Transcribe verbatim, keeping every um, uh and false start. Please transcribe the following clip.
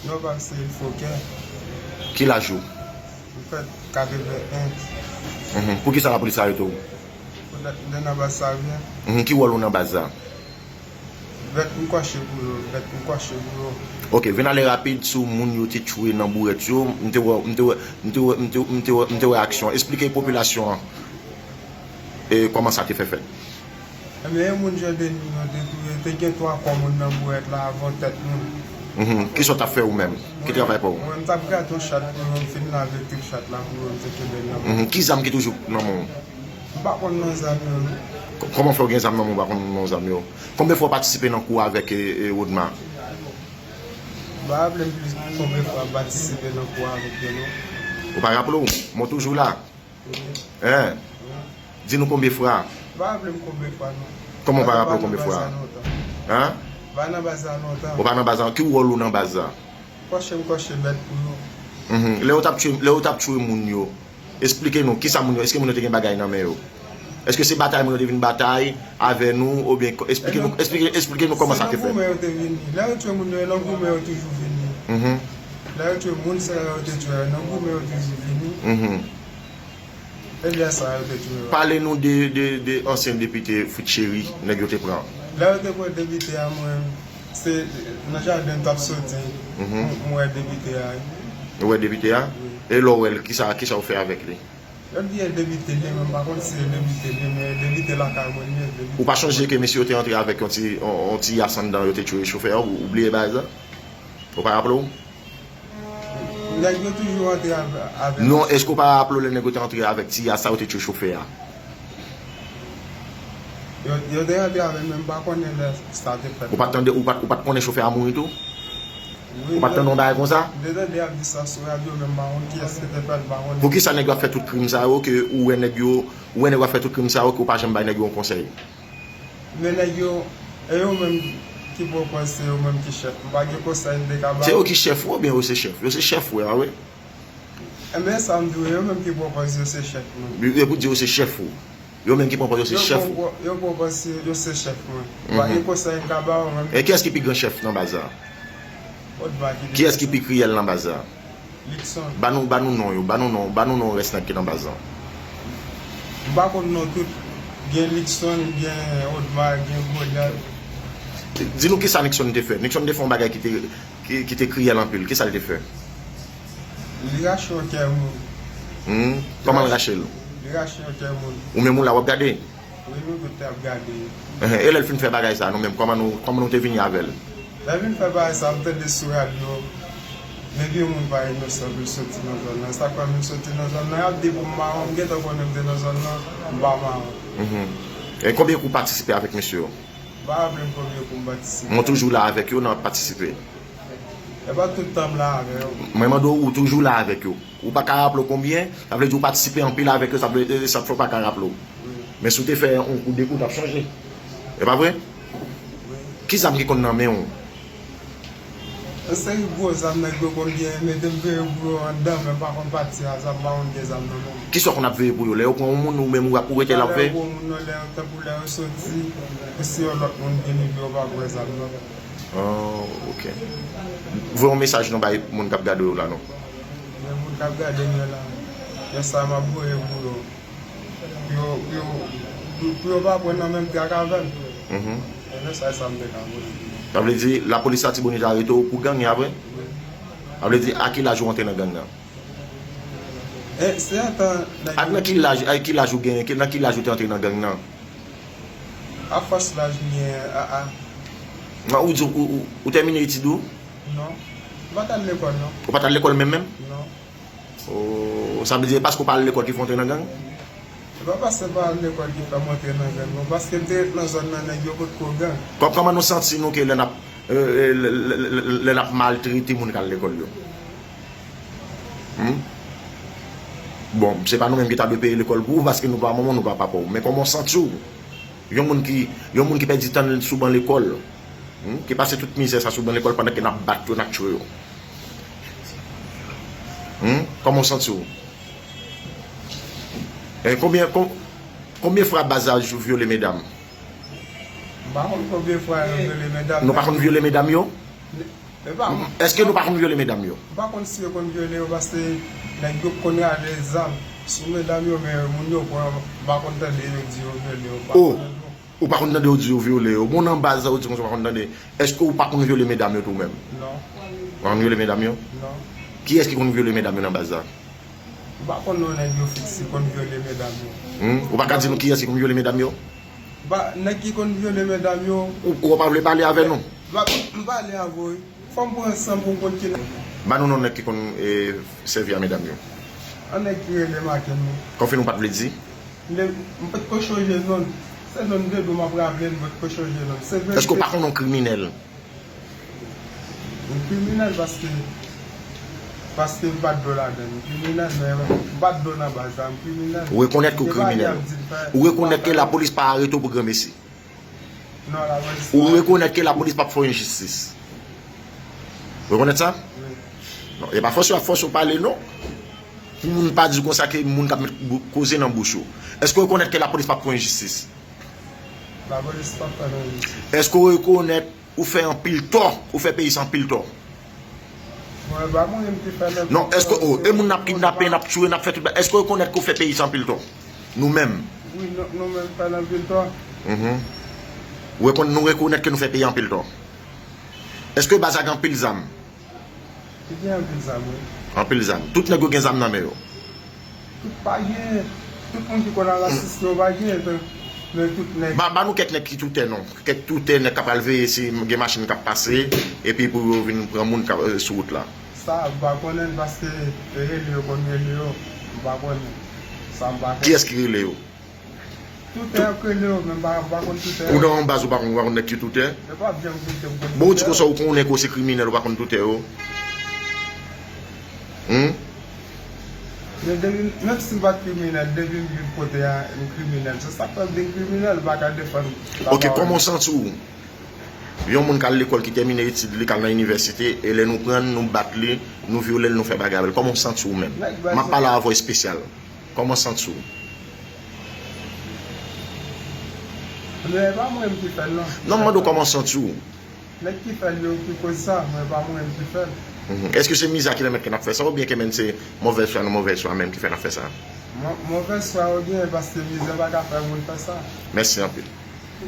Non, pa se fokè. Ki laj ou? M fèt katreven en. Mhm. Poukisa lapolis arete w? Poutèt m te nan baz sa byen. Mhm. Ki wòl ou nan baz la? Bèt m kòche pou yo, bèt m kòche pou yo. Ok, vin ale rapid sou moun yo te tchwe nan bourèt yo. M te wè, m te wè, m te wè, m te, m te wè, m te wè aksyon. Esplike popilasyon an e kòman sa te fè fèt. Ebyen, e moun Jandeni yo te touye, te gen twa kò moun nan bourèt la avan tèt moun. Mhm. Kisa w t ap fè ou menm? Ki travay pa w? Mwen, m t ap grate yon chat pou yo, m fin lave trip chat la pou yo, m te kenbe l nan men. Mhm. Ki zam ki toujou nan men w? M pa konn non zam yo, non. K-, kòman fè w gen zam nan men w, ou pa konn non zam yo? Konbyen fwa w patisipe nan kou avèk, e, e, Rodma? M pa raple m plis konbyen fwa m patisipe nan kou avèk yo, non. Ou pa raple w? Mwen toujou la. Wi. Hein? Wi. Di nou konbyen fwa? M pa raple m konbyen fwa, non. Kòman w pa raple w konbyen fwa? Hein? M pa nan baz la lontan. Ou pa nan baz la, ki wòl ou nan baz la? Kòche m kòche bèt pou yo. Mhm. Lè yo t ap tchwe, lè yo t ap tchwe moun yo, esplike nou, kisa moun yo, èske moun yo te gen bagay nan men yo? Èske se batay moun yo te vin batay avè nou, oubyen, esplike nou, esplike, esplike nou kòman sa te fèt? Se nan goumen yo te vini. Lè yo tchwe moun yo, e nan goumen yo toujou vini. Mhm. Lè yo tchwe moun sa yo te tchwe, nan goumen yo toujou vini. Mhm. E lè sa yo te tchwe yo. Pale nou de, de, de ansyen depite Fritz Chéry, nèg yo te pran. Lè yo te pran depite a, mwen, se nan jaden m t ap soti, mhm, m, m wè depite a. Ou wè depite a? Wi. E lè w wè l, kisa, kisa w fè avèk li? Yo di e depite li, men m pa konn si e depite li, men e depite lakay mwen li ye, depite. Ou pa chonje ke mesye yo te antre avèk yon ti, yon, yon ti yas anndan, yo te tchwe chofè a, ou, ou bliye bagay sa? Ou pa raple w? Nèg yo toujou antre avè-, avè. Non, èske w pa raple w lè nèg yo te antre avèk ti yas sa, yo te tchwe chofè a? Yo, yo te antre avè l, men m pa konnen lè sa te fèt. Ou pa t tande, ou pa, ou pa t konnen chofè a mouri tou? Wi, ou pa t tande yon bagay konsa? M te tande y ap di sa sou radyo, men m pa konn kiyès ki te fè l, m pa konnen. Poukisa nèg yo ap fè tout krim sa yo, ke ou wè nèg yo, ou wè nèg yo ap fè tout krim sa yo, ke w pa janm bay nèg yo yon konsèy? Men nèg yo, e yo menm ki pwopòz, se yo menm ki chèf. M pa gen konsèy m te ka ba yo. Se yo ki chèf ou, oubyen yo se chèf? Yo se chèf ou a, wi. Ebyen, sa m di w, yo menm ki pwopòz yo se chèf mwen. Yo, yo pou di yo se chèf ou. Yo menm ki pwopòz yo se chèf ou. Yo pwopòz yo se chèf mwen. M pa gen konsèy m ka ba yo menm. E kiyès ki pi gran chèf nan baz la? Odma ki pi gran chèf. Kiyès ki pi kriyèl nan baz la? Luckson. Ba nou, ba nou non yo, ba nou non, ba nou non rès nèg ki nan baz lan. M pa konn non tout. Gen Luckson, gen Odma, gen Goliath. Di nou kisa Luckson te fè. Luckson te fè yon bagay ki te, ki, ki te kriyèl anpil. Kisa l te fè? Li rache yon kè moun. Hmm? Kòman l rache l? Li rache yon kè moun. Ou menm ou la w ap gade? Wi, nou tout te ap gade. Ehe, e lè l fin fè bagay sa, nou menm, kòman nou, kòman nou te vini avè l? Lè l vin fè bagay sa, m tande sou radyo, depi yon moun pa inosan pou l soti nan zòn nan. Sa k fè m vin soti nan zòn nan, y ap di pou m mawon, m gentan konnen m te nan zòn nan, m pa mawon. Mhm. E konbyen kou w patisipe avèk mesye yo? M pa raple m konbyen kou m patisipe. Mwen toujou la avèk yo, n ap patisipe. E pa tout tan m la avè yo. Mwen mande w, ou toujou la avèk yo. Ou pa ka raple w konbyen, sa vle di ou patisipe anpil avèk yo, sa vle, e, sa fè w pa ka raple w. Wi. Men si w te fè yon kou, de kou, w t ap chanje. E pa vre? Wi. Ki zam ki konn nan men w? Yon seri gwo zam nèg yo konn gen, mete m veye pou yo anndan, men m pa konn pati a, sa m pa konn gen zam nan men m. Kisa w konn ap veye pou yo? Lè yo pran yon moun, ou menm ou ap, ou rete la ap veye? Lè yo pran yon moun nan, lè yo, tankou lè yo soti, pou si yon lòt moun vini, pou yo pa pran zam nan. Oh, ok. Voye yon mesaj nou bay moun k ap gade w la, non? Men moun k ap gade m yo la, mesaj m ap voye pou yo, pou yo, pou yo, pou, pou yo pa pran nan menm trak avè m. Mhm. Se mesaj sa m te ka voye. Sa vle di, lapolis Latibonit arete w pou gang, e apre? Wi. Sa vle di, a ki laj ou antre nan gang nan? E, se antan nèg yo. Ak nan ki laj, ak ki laj ou genyen, ki, nan ki laj ou te antre nan gang nan? A fòs laj m genyen, a, a. Nan, ou di, ou, ou, ou tèmine etid ou? Non. M pa t al lekòl, non. Ou pa t al lekòl menm, menm? Non. Oh, sa vle di, e paske w pa al lekòl ki fè w antre nan gang? Se pa paske m pa al lekòl ki fè m antre nan gang, non. Paske m te ret nan zòn nan, nèg yo potko gang. Kò-, kòman nou santi nou ke lè n ap, e, e, lè, lè, lè, lè n ap maltrete moun k al lekòl yo? Hmm? Bon, se pa nou menm ki ta dwe peye lekòl pou ou, paske nou pa manman w, nou pa papa w. Men kòman w santi w? Yon moun ki, yon moun ki pèdi tan l sou ban lekòl, hmm, ki pase tout mizè sa sou ban lekòl pandan ke n ap bat yo, n ap tchwe yo. Hmm? Kòman w santi w? E konbyen, kon-, konbyen fwa baz la vyole medam? M pa konn konbyen fwa yo vyole medam. Nou pa konn vyole medam yo? Èske nou pa konn vyole medam yo? M pa konn si yo konn vyole yo, paske nèg yo konn rale zam sou medam yo, men moun yo pran, m pa konn tande yo di yo vyole yo, m pa konn tande yo. Ou pa konn tande yo di yo vyole yo? Bon, nan baz la, ou di konsa ou pa konn tande. Èske ou pa konn vyole medam yo tou menm? Non. Ou pa konn vyole medam yo? Non. Kiyès ki konn vyole medam yo nan baz la? M pa konn non nèg yo fiks ki konn vyole medam yo. Hmm? Ou pa ka di nou kiyès ki konn vyole medam yo? Ba, nèg ki konn vyole medam yo. Ou, ou pa vle pale avè nou? Ba, m pale avè w wi. Fò m pran san pou m konn ki nèg. Ba nou non nèg ki konn, e, sèvi a medam yo. An nèg ki rele Maken wi. Konfime ou pa t vle di? M te, m pa t ko chonje non l. Se non de do m ap raple l, m pa t ko chonje non l. Se verite. Èske ou pa konn yon kriminèl? M kriminèl paske, paske m pa t dwe ladan l. M kriminèl, men m pa t dwe nan baz la. M kriminèl. Ou rekonèt ke w kriminèl. Ou rekonèt ke lapolis pa arete w pou granmesi. Non, lapolis pa. Ou rekonèt ke lapolis p ap fè w enjistis. Ou rekonèt sa? Wi. Non, e pa fòse yo ap fòse w pale, non. Pou moun pa di konsa ke moun k ap met bou-, koze nan bouch ou. Èske w rekonèt ke lapolis p ap fè w enjistis? Lapolis p ap fè nou enjistis. Èske w rekonèt ou fè anpil tò, ou fè peyi sa anpil tò? Mwen, pa mwen menm ki fè nan... Non, èske, oh, e moun n ap kidnape, n ap tiye, n ap fè tout bagay, èske w rekonèt ke w fè peyi sa anpil tò? Nou menm. Wi, nou, nou menm fè l anpil tò. Mhm. Ou rekonn-, nou rekonèt ke nou fè peyi anpil tò. Èske baz la gen anpil zam? Li gen anpil zam, wi. Anpil zam. Tout nèg yo gen zam nan men yo? Tout pa gen. Tout moun ki konn al asiste yo pa gen, men, men tout nèg. Ba, ba nou kèk nèg ki toutè non. Kèk toutè nèg k ap al veye si gen machin k ap pase, epi pou yo vin pran moun k ap, eh, sou wout la. Sa, m pa konnen l paske rele yo konn rele yo, m pa konnen. Sa m pa konnen. Kiyès ki rele yo? Toutè ap rele yo, men m pa, m pa konn toutè. Ou nan yon baz ou pa konn, ou pa konn nèg ki toutè? Yo p ap janm kite m konn toutè. Bon, ou di konsa ou konnen ke w se kriminèl, ou pa konn toutè yo? Hmm? Men depi, menm si m pa t kriminèl, depi m viv kote a, m kriminèl. Se sa k fè m vin kriminèl, m pa ka defann lapawòl. Ok, kòman w santi w? Yon moun k al lekòl, ki tèmine etid li, k al nan inivèsite, e lè nou pran l, nou bat li, nou vyole l, nou fè bagay avè l. Kòman w santi w menm? M ap pale avè w espesyal. Kòman w santi w? Men e pa mwen menm ki fè l, non. Non, m mande w kòman w santi w. Nèg ki fè l yo ki koz sa, men e pa mwen menm ki fè l. Mhm. Èske se mizè ki pèmèt ke n ap fè sa, oubyen ke menm se movèz fwa nou, movèz fwa menm ki fè n ap fè sa? Mo-, movèz fwa oubyen paske mizè pa ka fè moun fè sa. Mèsi anpil.